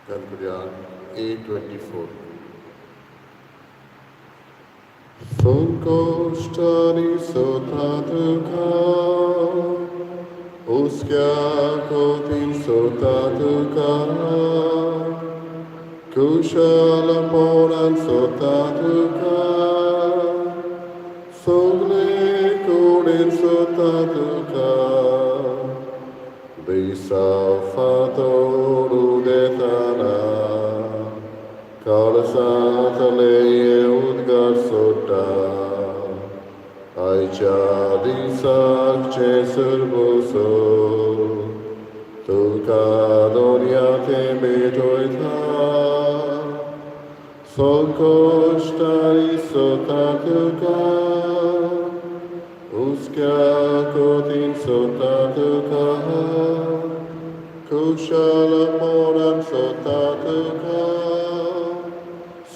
गान करुया A24. संकश्टांनी स्वता तुका, हुस्क्या कोतीन स्वता तुका, कुशलपणान स्वता तुका, सगळे कडेन स्वता तुका, दिसा फांतोड उदेतना काळजांतले उद्गार सोडटा, आयच्या दिसाक चेसर बसो तुका दोनया भेटयता. संकश्टांनी स्वता तुका, हुस्क्या कोतीन स्वता तुका, कुशलपणान स्वता तुका,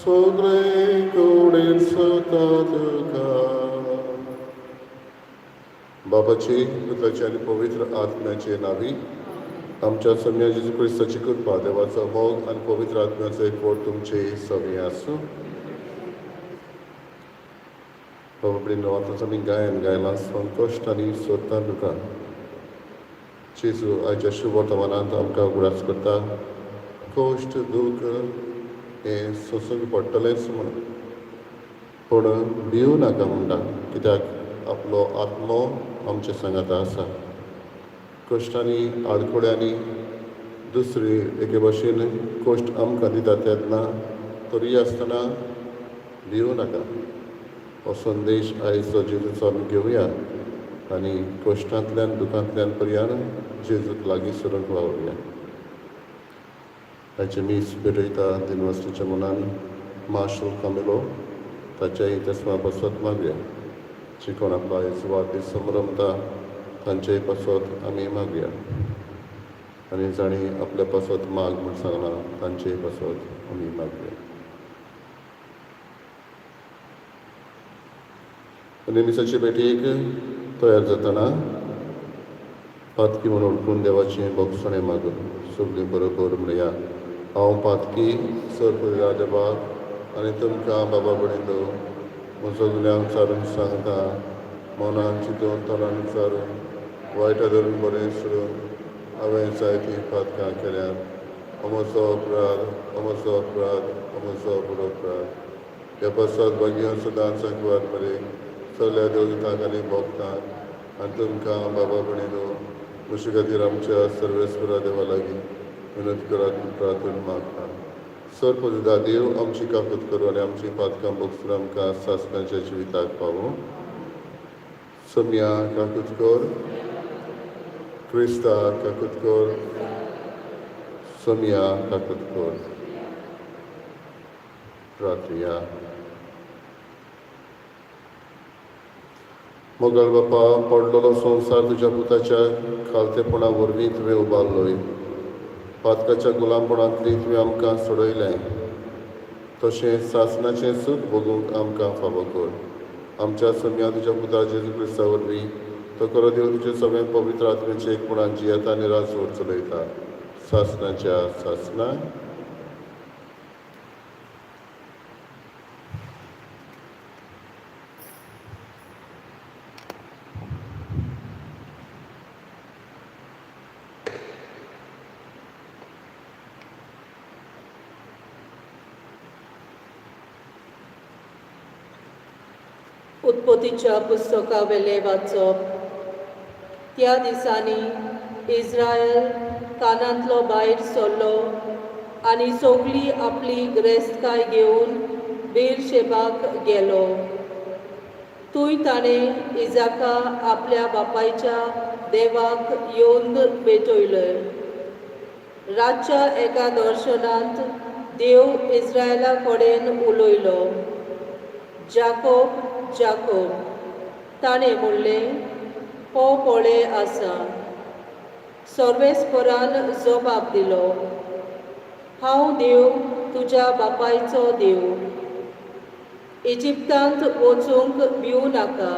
सगळे कडेन स्वता तुका. बापाचे, पुताचे आनी पवित्र आत्म्याचे नांवी. आमच्या सोम्या जेजू क्रिस्ताची कृपा, देवाचो मोग आनी पवित्र आत्म्याचो एकवट तुमचे सवी आसूं. बाबा भयणींनो, आतांच आमी गायन गायलां संकश्ट आनी सोदता तुका. जेजू आयच्या शुभ वर्तमानांत आमकां उगडास करता, कश्ट दूख हें सोंसूंक पडटलेंच म्हणून, पूण भिवू नाका म्हणटा, कित्याक आपलो आत्मो आमच्या सांगाता आसा. कश्टांनी आडखळ्यांनी दुसरी एके भशेन कश्ट आमकां दिता तेन्ना तरी आसतना भिवू नाका. हो संदेश आयचो जेजूचो आमी घेवया आनी कश्टांतल्यान दुखांतल्यान पर्यान जेजूक लागीं सरूंक वावुरया. आयचें मीस भेटयता दिनवासच्या मनान मार्शल कामेलो, ताच्याय तेस्मा पासत मागया. जे कोण आपलो आयज वाडदीस संभ्रमता तांचेय पासत आमी मागया आनी जांणी आपल्या पासत माग म्हूण सांगलां तांचेय पासत आमी मागया. आनी मिसाचे भेटेक तयार जातना पातकी म्हूण वळखून देवाचें भोगसणें मागून सगळीं बरोबर म्हणया. हांव पातकी सर देवाक आनी तुमकां बाबा भयणींनो म्हजो गुन्यांव विचारून सांगता. मनान चिंतून, तोंडान विचारून, वायट धरून बरें सोडून हांवें जायतीं पातकां केल्यात. म्हजो अपराध, म्हजो अपराध, म्हजो व्हड अपराध. ह्या पासत भाग्यां सदांच सांकवार मरे सगल्या देवदूतांक आनी भोगतांक आनी तुमकां बाबा भयणींनो म्हजे खातीर आमच्या सर्वेस्परा देवा लागीं विनंती करात प्रार्थना मागता. सर पुजा देव आमची काकूत करूं आनी आमची पातकां भोगसून आमकां सासणाच्या जिविताक पावूं. सोम्या काकूत कर. क्रिस्ता काकूत कर. सोम्या काकूत कर. प्रार्थया. मोगाळ बापा, पडलेलो संवसार तुज्या पुताच्या खालतेपणा वरवीं तुवें उबारलोय. पातकाच्या गुलामपणांतली तुवें आमकां सोडयलें, तशें सासणाचें सूख भोगूंक आमकां फावो कर. आमच्या सोम्या तुज्या पुता जेजू क्रिस्ता वरवीं. तो खरो देव तुजे सगळें पवित्र आत्म्याचे एकपणान जियेता आनी राजवट चलयता सासणाच्या सासणाक. उत्पत्तीच्या पुस्तकावेलें वाचप. त्या दिसांनी इस्रायल कानांतलो भायर सरलो आनी सगली आपली गिरेस्तकाय घेवन बेरशेबाक गेलो. थंय ताणें इजाका आपल्या बापायच्या देवाक येवन भेटयलें. रातच्या एका दर्शनांत देव इस्रायला कडेन उलयलो, जाकोब, जाकोब. ताणें म्हणलें, हो पळय आसा. सर्वेस्परान जबाब दिलो, हांव देव, तुज्या बापायचो देव. इजिप्तांत वचूंक भिवू नाका.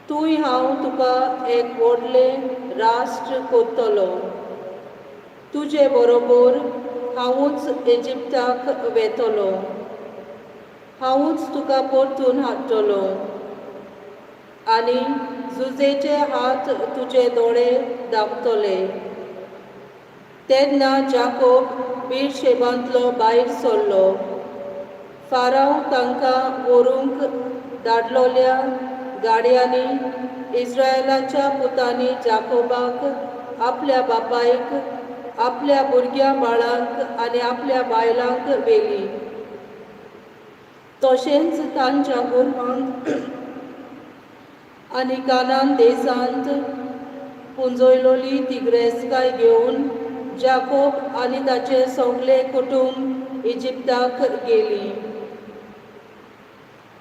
तूं हांव तुका एक व्हडलें राष्ट्र करतलो. तुजे बरोबर हांवूच इजिप्ताक वेतलो, हांवूच तुका परतून हाडटलो आनी जुजेचे हात तुजे दोळे धांपतले. तेन्ना जाकोब बिरशेबांतलो भायर सरलो. फाराव तांकां व्हरूंक धाडलोल्या गाडयांनी इस्रायलाच्या पुतांनी जाकोबाक, आपल्या बापायक, आपल्या भुरग्यां बाळांक आनी आपल्या बायलांक व्हेली. तशेंच तांच्या गोरवांक आनी कानान देशांत पुंजयलोली ती गिरेस्तकाय घेवन जाकोब आनी ताचें सगलें कुटूंब इजिप्ताक गेली.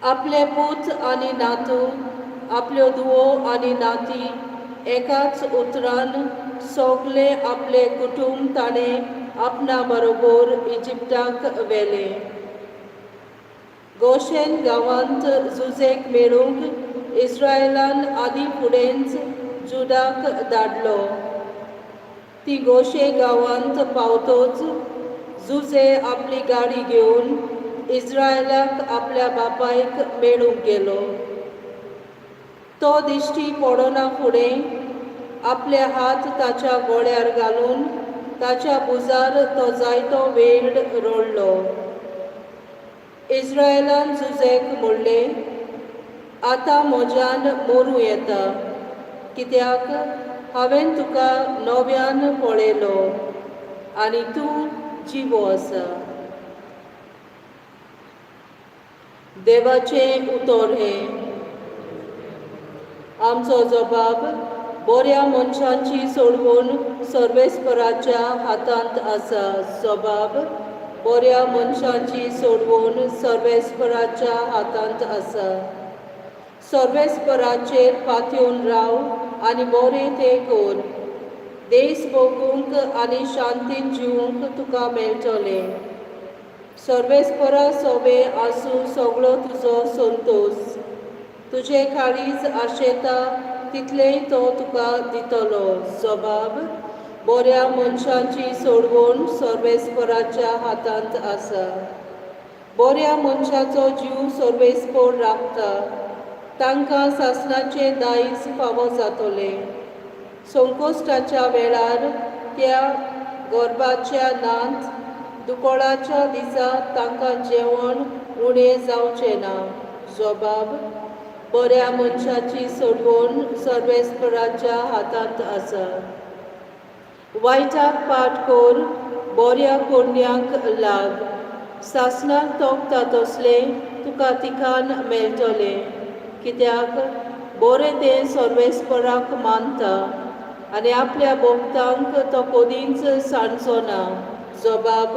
आपले पूत आनी नातू, आपल्यो धुवो आनी नाती, एकाच उतरान सगलें आपलें कुटूंब ताणें आपणा बरोबर इजिप्ताक व्हेलें. गोशेन गांवांत जुजेक मेळूंक इस्रायलान आदीं फुडेंच जुदाक धाडलो. ती गोशे गांवांत पावतच जुजे आपली गाडी घेवन इस्रायलाक आपल्या बापायक मेळूंक गेलो. तो दिश्टी पडना फुडें आपले हात ताच्या गळ्यार घालून ताच्या भुजार तो जायतो वेळ रडलो. इस्रायलान जुजेक म्हणलें, आतां म्हज्यान मरूं येता, कित्याक हांवें तुका नव्यान पळयलो आनी तूं जिवो आसा. देवाचें उतर हें. आमचो जबाब बऱ्या मनशांची सोडवण सर्वेस्पराच्या हातांत आसा. जबाब बऱ्या मनशांची सोडवण सर्वेस्पराच्या हातांत आसा. सर्वेस्पराचेर पातयेवन राव आनी बरें तें कर. देश भोगूंक आनी शांतीन जिवूंक तुका मेळटलें. सर्वेस्परा सोबे आसूं सगळो तुजो संतोश. तुजें काळीज आशेता तितलेंय तो तुका दितलो. जबाब बऱ्या मनशांची सोडवण सर्वेस्पराच्या हातांत आसा. बऱ्या मनशाचो जीव सर्वेस्पर राखता, तांकां सासणाचें दायज फावो जातलें. संकश्टाच्या वेळार त्या गोरबाच्या नांत, दुकळाच्या दिसा तांकां जेवण उणें जावचें ना. जबाब बऱ्या मनशाची सोडवण सर्वेस्पराच्या हातांत आसा. वायटाक पाट कर, बऱ्या करण्यांक लाग. सासणाक तोंकता तसलें तुका तिखान मेळटलें, कित्याक बरें तें सर्वेस्पराक मानता आनी आपल्या भोक्तांक तो कदींच सांडचो ना. जबाब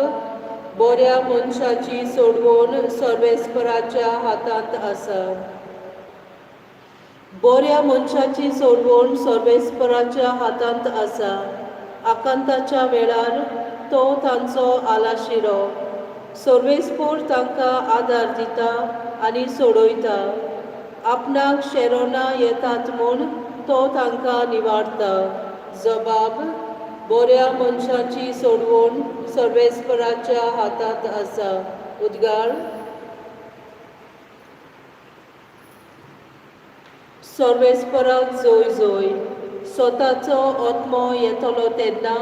बऱ्या मनशाची सोडवण सर्वेस्पराच्या हातांत आसा. बऱ्या मनशाची सोडवण सर्वेस्पराच्या हातांत आसा. आकांताच्या वेळार तो तांचो आलाशिरो. सर्वेस्पर तांकां आदार दिता आनी सोडयता. आपणाक शेरोना येतात म्हूण तो तांकां निवारता. जबाब बऱ्या मनशाची सोडवण सर्वेस्पराच्या हातांत आसा. उद्गार. सर्वेस्पराक जोय जोय. स्वताचो आत्मो येतलो तेन्ना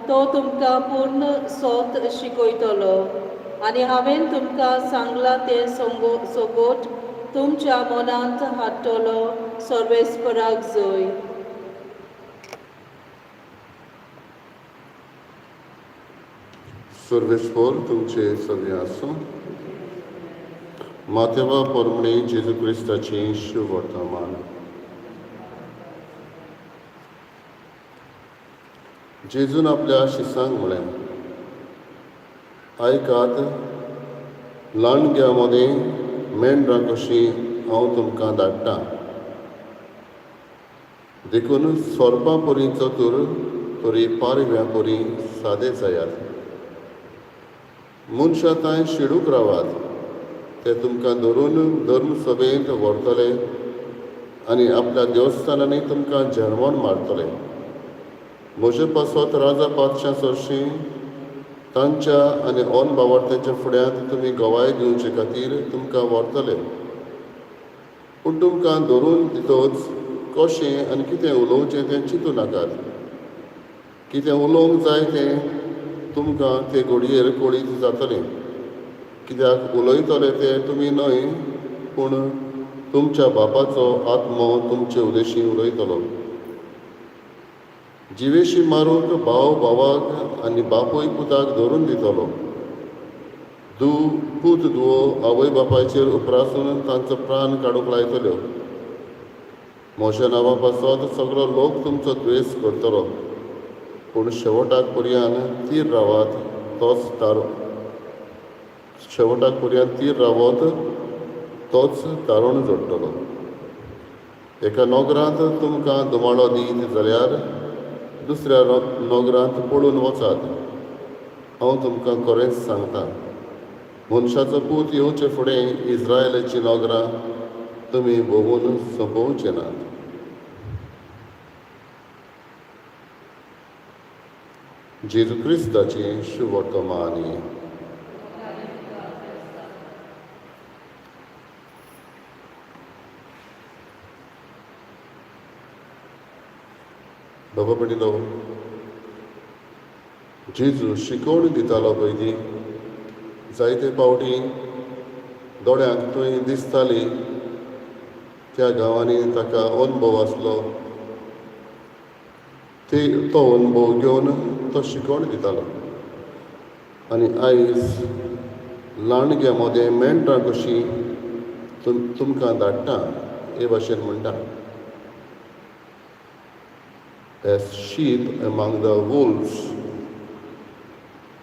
तो तुमकां पूर्ण सोत शिकयतलो आनी हांवें तुमकां सांगलां तें सगोट तुमच्या मनांत हाडटलो. सर्वेस्पराक जोय. सर्वेस्पर तुमचे सगळे आसूं. मातेवा परमणे जेजू क्रिस्ताची शुभवर्तमान. जेजून आपल्या शिसांक म्हळें, आयकात, लांडग्यां मदीं मेंढरां कशीं हांव तुमकां धाडटा. देखून सोरपां परी चतूर तरी पारव्यां परी सादे जायात. मनशां तांय शिडूक रावात, ते तुमकां धरून धर्म सभेंत व्हरतले आनी आपल्या देवस्थानांनी तुमकां जेवण मारतले. म्हजे पासत राजा पातशां सरशीं तांच्या आनी ऑन बावार्थ्यांच्या फुड्यांत तुमी गवाय दिवचे खातीर तुमकां व्हरतले. पूण तुमकां धरून दितच कशें आनी कितें उलोवचें तें चिंतूं नाकात. कितें उलोवंक जाय तें तुमकां ते घडयेर कळीत जातलें. कित्याक उलयतले ते तुमी न्हय, पूण तुमच्या बापाचो आत्मो तुमचे उदेशी उलयतलो. जिवेशी मारूंक भाव भावाक आनी बापूय पुताक धरून दितलो. धूव पूत धुवो आवय बापायचेर उप्रासून तांचो प्राण काडूंक लायतल्यो. म्हज्या नांवा पासत सगळो लोक तुमचो द्वेस करतलो, पूण शेवटाक पर्यान तीर रावात तोच तारो शेवटाक पर्यान तीर रावत तोच तारण जोडटलो. एका नोगरांत तुमकां धुमाळो दीत जाल्यार दुसऱ्या नोगरांत पळून वचात. हांव तुमकां खरेंच सांगता, मनशाचो पूत येवचे फुडें इस्रायलाचीं नगरां तुमी भोंवून सोंपोवचे नात. जेजू क्रिस्ताचें शुभवर्तमानी. बाबा भयणीनो, जेजू शिकवण दितालो पयलीं जायते फावटी दोळ्यांक थंय दिसताली. त्या गांवांनी ताका अनुभव आसलो, ते तो अनुभव घेवन तो शिकवण दितालो. आनी आयज लांडग्या मदें मेंढरां कशीं तुमकां धाडटा हे भाशेन म्हणटा. As sheep among the wolves.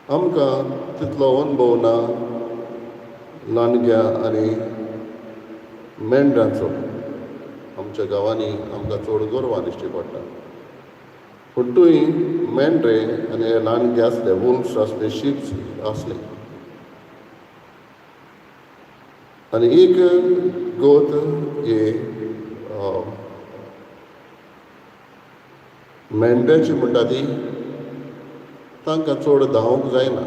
आमकां तितलो अनुभव ना लांडग्या आनी मेंढरांचो. आमच्या गांवांनी आमकां चड गोरवां दिश्टी पडटा, पूण थंय मेंढरे आनी लांडगे आसले, वुल्फ्स आसले, शिप्स आसले. आनी एक गोत हे मेंढऱ्याची म्हणटा ती तांकां चड धांवंक जायना,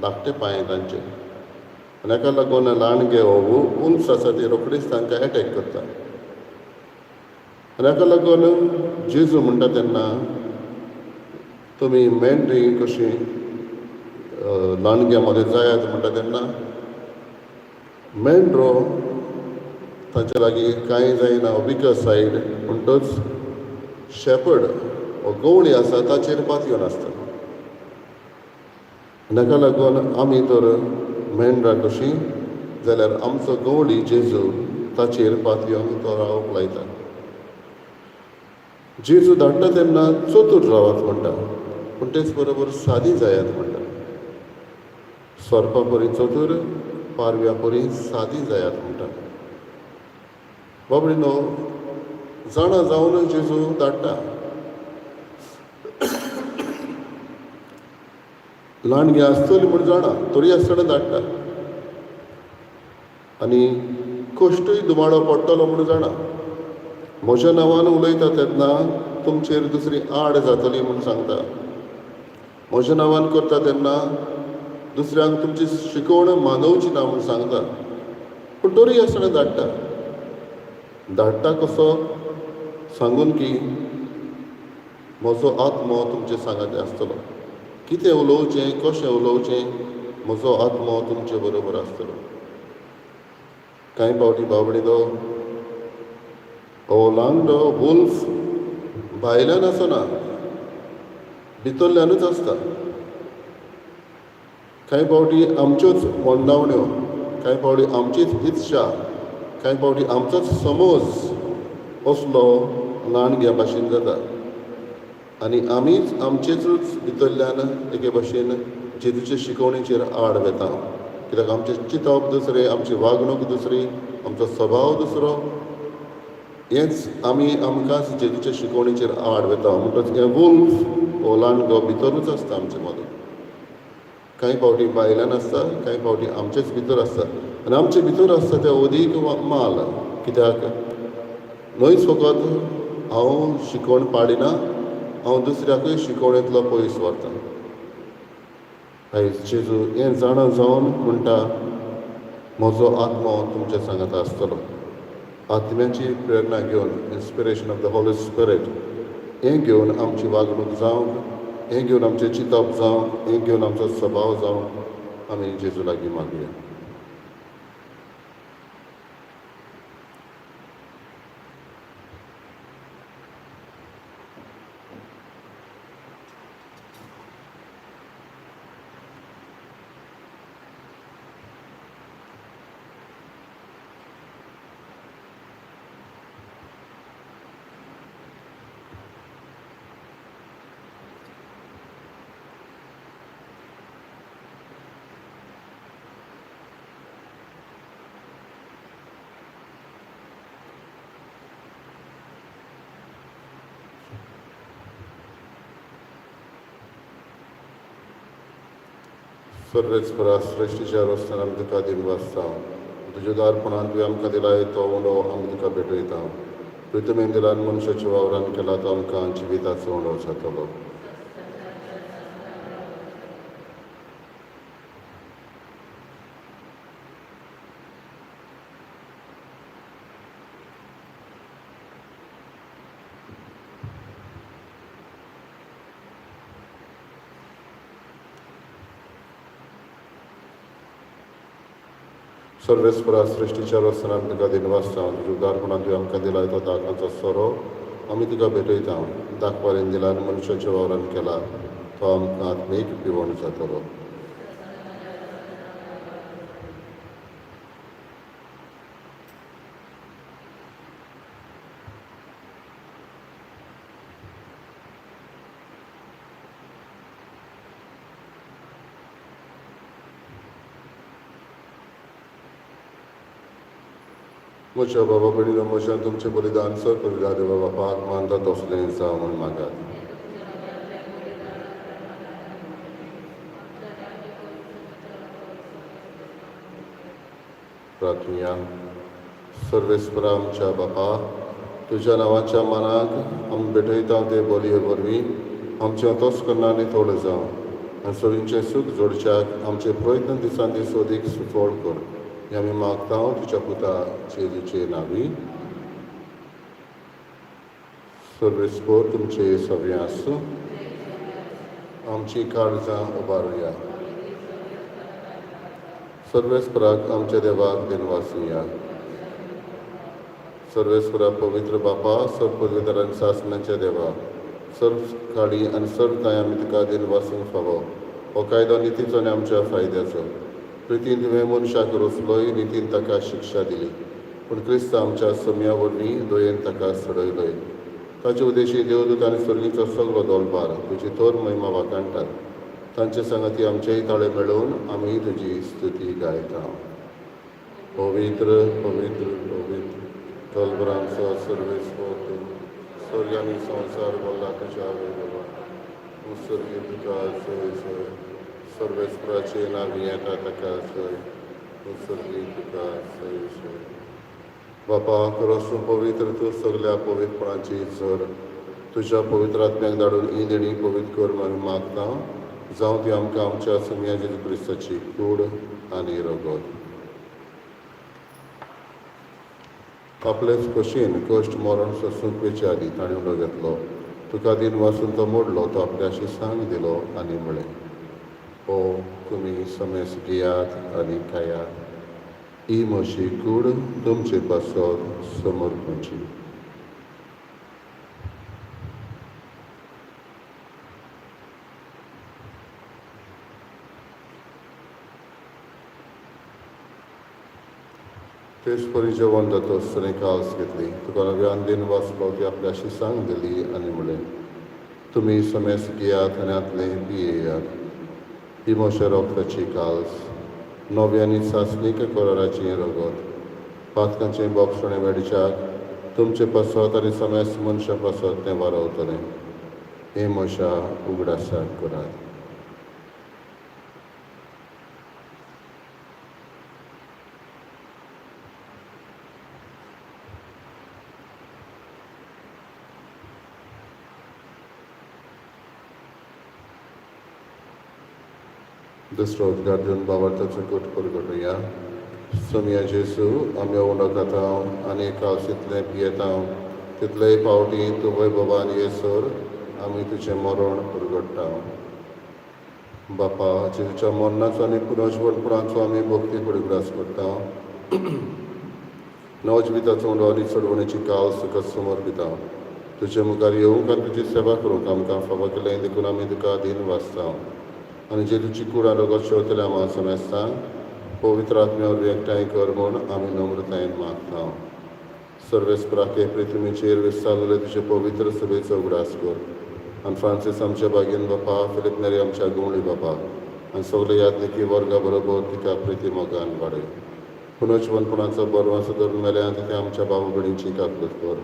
धाकटे पांय तांचे, आनी हाका लागून लांडगे हो वुल्फ्स आसा ती रोखडीच तांकां एटॅक करता. आनी हाका लागून जेजू म्हणटा तेन्ना तुमी मेंढरी कशी लांडग्या मदें जायात म्हणटा तेन्ना मेंढरो ताच्या लागीं कांय जायना, विकर सायड, म्हणटच शेपर्ड हो गवळी आसा ताचेर पातयेवन आसता. हाका लागून आमी तर मेंढरां कशीं जाल्यार आमचो गवळी जेजू ताचेर पातयेवन तो रावंक लायता. जेजू धाडटा तेन्ना चतूर रावात म्हणटा, पूण तेच बरोबर सादी जायात म्हणटा. सोरपा परी चतूर, पारव्या परी सादी जायात म्हणटा. बाबडीनो, जाणा जावन जेजू धाडटा. लांडगे आसतली म्हूण जाणा, तरी आसतना धाडटा. आनी कश्टूय धुमाडो पडटलो म्हूण जाणा. म्हज्या नांवान उलयता तेन्ना तुमचेर दुसरी आड जातली म्हूण सांगता. म्हज्या नांवान करता तेन्ना दुसऱ्यांक तुमची शिकवण मानवची ना म्हूण सांगता, पूण तरी आसतना धाडटा. धाडटा कसो सांगून की म्हजो आत्मो तुमचे सांगाते आसतलो. कितें उलोवचें, कशें उलोवचें, म्हजो आत्मो तुमचे बरोबर आसतलो. कांय फावटी बाबडी तो हो लांडो वुल्फ भायल्यान आसना, भितरल्यानूच आसता. कांय फावटी आमच्योच मोंडावण्यो, कांय फावटी आमचीच इत्सा, कांय फावटी आमचोच समज असलो लांडग्या भाशेन जाता आनी आमीच आमचेच भितरल्यान एके भाशेन जेजूचे शिकवणेचेर आड वेता. कित्याक आमचें चिंतप दुसरें, आमची वागणूक दुसरी, आमचो स्वभाव दुसरो, हेंच आमी आमकांच जेजूचे शिकवणेचेर आड वेता. म्हणटच हें वुल्फ हो लांडगो भितरूच आसता आमचे मदीं. कांय फावटी भायल्यान आसता, कांय फावटी आमचेच भितर आसता. आनी आमचे भितर आसता ते अदीक माल. कित्याक न्हयच फकत हांव शिकवण पाडिना, हांव दुसऱ्याकूय शिकवणेंतलो पयस व्हरता. आयज जेजू हें जाणा जावन म्हणटा, म्हजो आत्मो तुमच्या सांगाता आसतलो. आत्म्याची प्रेरणा घेवन, inspiration of the Holy Spirit हें घेवन आमची वागणूक जावंक, हें घेवन आमचें चिंतप जावंक, हें घेवन आमचो स्वभाव जावंक आमी जेजू लागीं मागया. सर्वेस्परा सृश्टीच्या रस्त्यान आमी तुका दिनवासता. तुज्या उदारपणान तुवें आमकां दिलाय तो उंडो आमी तुका भेटयता. तुवें दिलान मनशाच्या वावरान केला तो आमकां जिविताचो उंडो जातलो. सर्वेस्परा सृश्टीच्या रस्त्यान आमी तुका दिनवासता. तुज्या उदारपणान तुवें आमकां दिलाय तो दाकांचो सोरो आमी तुका भेटयता. दाखवारेन दिला आनी मनशाच्या वावरान केला तो आमकां आत्मीक पिवण जातलो. म्हज्या बाबा भयणीनो, म्हज्यान तुमचें बलिदान सर करुया देवा बापाक मानता तसलें जावं म्हूण मागात. प्रार्थुया. सर्वेस्परा आमच्या बापा, तुज्या नांवाच्या मानाक आमी भेटयता ते बलये वरवीं आमचें तोस करना आनी थोडें जावं आनी सगळींचें सूख जोडच्याक आमचे प्रयत्न दिसान दीस अदीक सुफळ कर. हें आमी मागता तुज्या पुता जेजूचे नांवी. सर्वेस्पर तुमचे सगळें आसूं. आमची काळजां उबारुया. सर्वेस्पराक आमच्या देवाक दिनवासुया. सर्वेस्परा पवित्र बापा, सर्व पदवीधर आनी सासणाच्या देवा, सर्व काळी आनी सर्व तांय आमी तुका दिनवासूंक फावो. हो कायदो नितीचो आनी आमच्या फायद्याचो. प्रितीन तुवें मनशाक रचलोय, नितीन ताका शिक्षा दिली, पूण क्रिस्त आमच्या सम्या वरवीं दयेन ताका सडयलोय. ताचे उद्देशी देवदूत आनी स्वर्गीचो सगलो दोलबार तुजी थोर महिमा वाखाणटात. तांचे सांगाती आमचेय ताळे मेळोवन आमी तुजी स्तुती गायता. पवित्र पवित्र पवित्र कलबरांचो सर्वेस्पर तूं, स्वर्ग आनी संवसार भरला तुज्या वैभवान. तूं स्वर्गीय तुका जय जय. सर्वेस्पराचे नांवी येता ताका जय. तूं स्वर्गीय तुका जय जय. बापा, खरोच तूं पवित्र, तूं सगल्या पवित्रपणाची झर. तुज्या पवित्र आत्म्याक धाडून ही देणी पवित्र कर म्हूण आमी मागता. जावं ती आमकां आमच्या सम्या जेजू क्रिस्ताची कूड आनी रगत. आपलेच खोशयेन कश्ट मरण सोंसूंक वयचे आदीं ताणें उलो घेतलो. तुका दिनवासून तो मोडलो, तो आपल्या शिसांक दिलो आनी म्हळें, ओ तुमी समेस घेयात आनी खायात. ही म्हजी कूड तुमचे पासत समर्पणची. तेच परी जेवण जातच ताणें काल्स घेतली. तुका नव्यान दिनवासलो, ती आपल्या शिसांक दिली आनी म्हळें, तुमी समेस घेयात आनी हांतलें पियेयात. ही म्हज्या रगताची काल्स, नव्या आनी सासणीक कराराचें रगत. पातकांचें बोगसणें मेळच्याक तुमचे पासत आनी समेस मनशां पासत तें वारवतलें. हें म्हज्या उगडासाक करात. दुसरो उद्गार दिवन बाबार्थाचो कट परगटुया. सोमया जेजू, आमी उंडो खाता आनी कावसींतलें पियेता तितलेय फावटी तूं वैभवान येसर आमी तुजें मरण परगट्टा. बापा, जेजूच्या मरणाचो आनी पुनर्जिवनपणाचो आमी भक्ती परिग्रास करता. नवजिविताचो उंडो आनी चडवणेची काल तुका समर्पिता. तुजे मुखार येवंक आनी तुजी सेवा करूंक आमकां फावो केलें देखून आमी तुका अधीन वाचता. आनी जेजूची कूड आनी शेवतल्या आमा समेस्तांक पवित्र आत्म्या वरवीं एकठांय कर म्हूण आमी नम्रतायेन मागता. सर्वेस्पराके पृथ्वीचेर विस्तारलेले तुजे पवित्र सभेचो उगडास कर. आनी फ्रांसीस आमच्या बागीन बापा, फिलीप नेरी आमच्या गुंवळी बापा आनी सगळे यादनिकी वर्गा बरोबर तिका प्रिती मोगान वाडय. पुनर्जिवनपणाचो बरवासो धरून मेल्या तिथे आमच्या भाव भयणींची काकूत कर.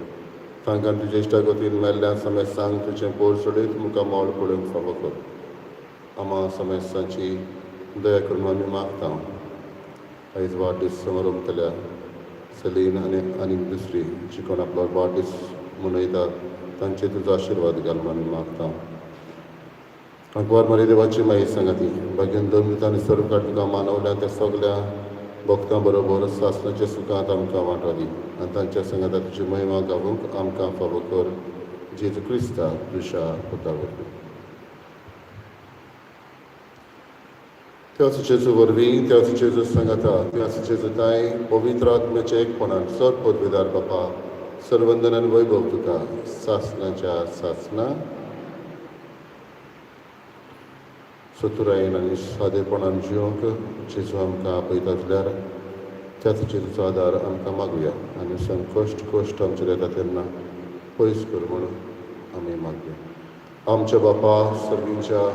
तांकां तुजे इश्टागतीन मेल्ल्या समेस्तांक तुजें पोर सोडीत मुखार मोल पळोवंक फावो कर. आमा समेस्तांची दया करून आमी मागता. आयज वाडदीस समारंभतल्या सलीन आनी आनीक दुसरी जी कोण आपलो वाडदीस मनयता तांचे तुजो आशिर्वाद घाल म्हूण आमी मागता. अकबर मरे देवाची माई सांगाती भाग्यान दोन दितांनी सर्व तुका मानवल्या त्या सगल्या भक्तां बरोबर सासणाच्या सुखांत आमकां वांटो दी आनी तांच्या सांगाता तुजी महिमा गावूंक आमकां फावो कर. जेजू क्रिस्ता तुज्या पुता वरवीं. त्याच जेजू वरवीं, त्याच जेजू सांगाता, त्याच जेजूताय पवित्र आत्म्याच्या एकपणान सर पदवीदार बापा, सर्वंदन आनी वैभव तुका सासणाच्या सासणा. चतुरायेन आनी सादेपणान जिवंक जेजू आमकां आपयता जाल्यार त्याच जेजूचो आदार आमकां मागुया आनी संकश्ट कश्ट आमचेर येता तेन्ना पयस कर म्हणून आमी मागुया. आमच्या बापा सर्गींच्या,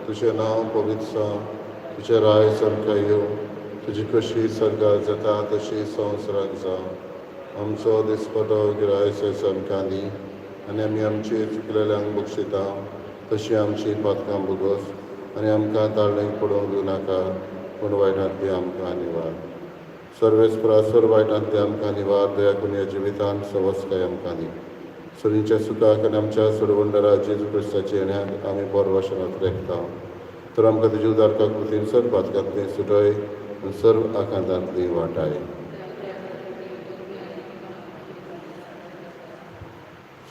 तुजें नांव पवित्र जावं, तुजें राय सामकें येवं, तुजी कशी सर्गार जाता तशी संवसाराक जावं. आमचो दिसपटो गिरायस आमकां दी आनी आमी आमची चुकलेल्यांक बक्षिता तशी आमची पातकां भोगोस आनी आमकां ताळणेक पडोवंक दिवं नाका, पूण वायटांतली आमकां निवार. सर्वेस्परा सर्व वायटांतली आमकां निवार. दया करून ह्या जिवितान सवस्काय आमकां दी. सरींच्या सुखाक आनी आमच्या सोडवंडरा जेजू क्रिस्ताच्या येण्याक आमी बरवाशनांत रेखता. तर आमकां तुजी उदारका कृतीन सर्व पातकांतली सुटय आनी सर्व आकांतांतली वाटाय.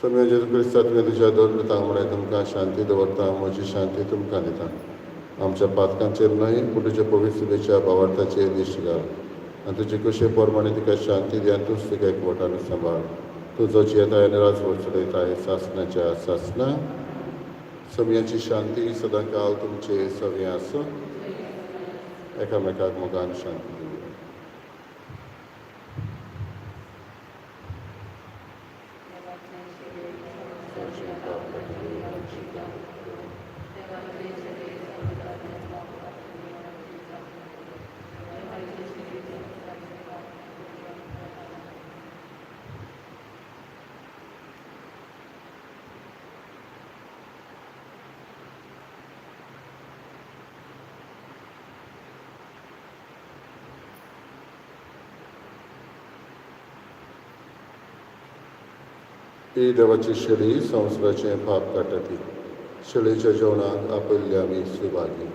सोम्या जेजू क्रिस्ता, तुवें तुज्या दोन दुतांक म्हळें, तुमकां शांती दवरता, म्हजी शांती तुमकां दिता. आमच्या पातकांचेर न्हय पूण तुज्या पवित्र सभेच्या भावार्थाचेर दिश्ट घाल आनी तुजे कशे प्रमाणे तिका शांती दी आनी तूंच तिका एकवटान सांबाळ. तूं जो जियेताय आनी राजवट चलयताय सासणाच्या सासणा. सोम्याची शांती सदांकाल तुमचे सगळें आसूं. एकामेकाक मोगान शांती दिवया. ही देवाची शेळी संवसाराचें पाप काडटा ती शेळीच्या जेवणाक आपयल्ले आमी सुभागी.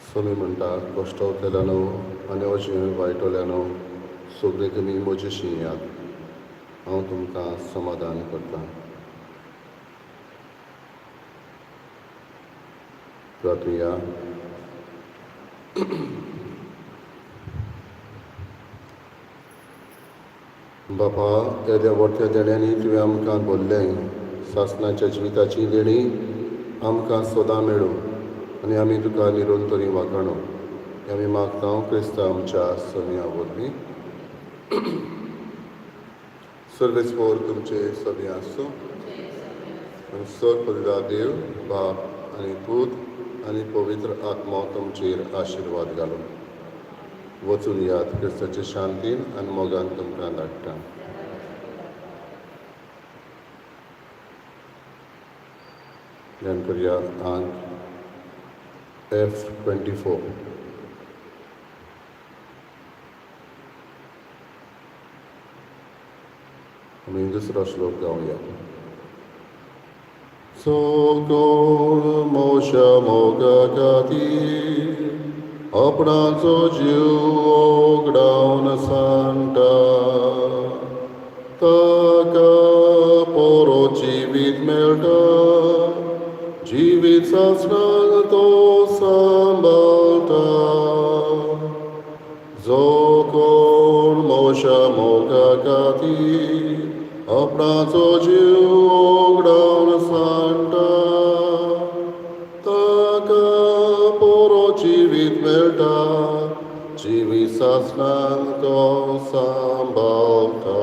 सोमी म्हणटा, कश्टवतल्यानो आनी अशें वायटल्यानो, सगळीं तुमी म्हजेशी येयात, हांव तुमकां समाधान करतां. प्रार्थुया. बापा, येद्या व्हडल्या देण्यांनी तुवें आमकां भरलें. सासणाच्या जिविताची देणी आमकां सदां मेळूं आनी आमी तुका निरंतरी वागाणू. आमी मागता क्रिस्तांव आमच्या समिया वरवीं. सर्वेस्पोर तुमचे सगळें आसूं आनी सर पवित्र देव बाप आनी पूत आनी पवित्र आत्मो तुमचेर आशिर्वाद घालूं. वचून याद क्रिस्ताचे शांतीन आनी मोगान तुमकां धाडटा. ध्यान करुया आंक F24. आमी दुसरो श्लोक गावया. सो कोण मोशा मोगा खातीर आपणाचो जीव ओगडावन सांडटा, ताका पोरो जिवीत मेळटा, जिवीत सासणाक तो सांबाळटा. जो कोण मोशा मोगा खातीर आपणाचो जीव ओगडावन सांडटा, ताका पोरो जिवीत मेळटा, जिवीत सासणाक तो सांबाळटा.